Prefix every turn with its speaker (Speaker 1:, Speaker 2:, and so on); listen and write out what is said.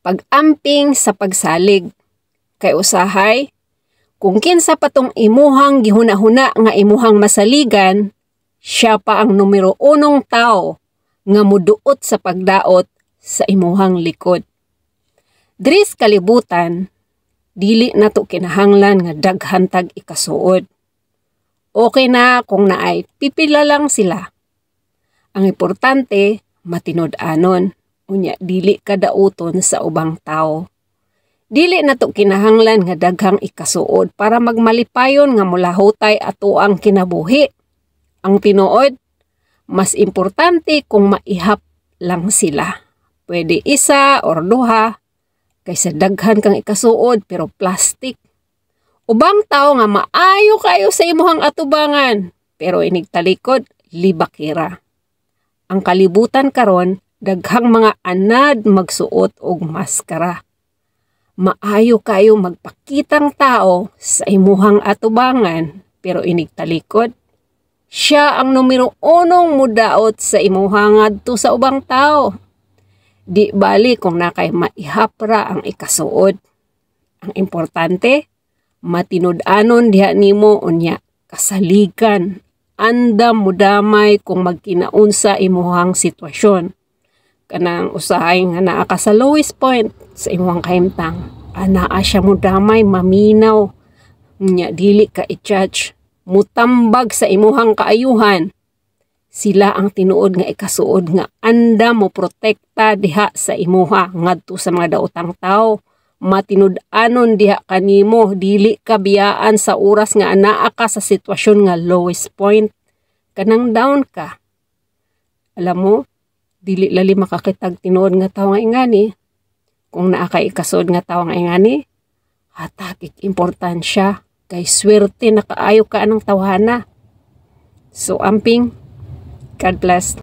Speaker 1: Pag-amping sa pagsalig. Kay usahay, kung kinsa pa tong imuhang gihuna-huna nga imuhang masaligan, siya pa ang numero unong tao nga muduot sa pagdaot sa imuhang likod. Diri sa kalibutan, dili nato kinahanglan nga daghan tag ikasuod. Okay na kung naay pipila lang sila. Ang importante, matinud-anon. Unya dili ka dauton sa ubang tao. Dili nato kinahanglan nga daghang ikasuod para magmalipayon nga mulahutay ato ang kinabuhi. Ang tinuod, mas importante kung maihap lang sila. Pwede isa or duha kaysa daghan kang ikasuod pero plastic. Ubang tao nga maayo kayo sa imuhang atubangan pero inig talikod, libakira. Ang kalibutan karon, daghang mga anad magsuot og maskara. Maayo kayo magpakitang tao sa imuhang atubangan pero inig talikod, siya ang numero unong mudaot sa imuha ngadto sa ubang tao. Di bali kung naa kay maihap ra ang ikasuod. Ang importante, matinud-anon diha nimo unya kasaligan. Andam mudamay kung magkinaunsa imuhang sitwasyon. Kanang usahay nga naa ka sa lowest point sa imuhang kahimtang, anaa siya mudamay, maminaw. Unya dili ka i-judge. Mutambag sa imuhang kaayuhan. Sila ang tinuod nga ikasuod nga andam mo protekta diha sa imuha ngadto sa mga daotang tao. Matinud-anon diha kanimo, dili ka biyaan sa oras nga anaa ka sa sitwasyon nga lowest point. Kanang down ka. Alam mo, dili lali makakitag tinuod nga tawo nga ingani. Kung naa kay ikasuod nga tawo nga ingani, hatag importansya kay swerte na kaayo ka anang tawhana. So amping, God bless.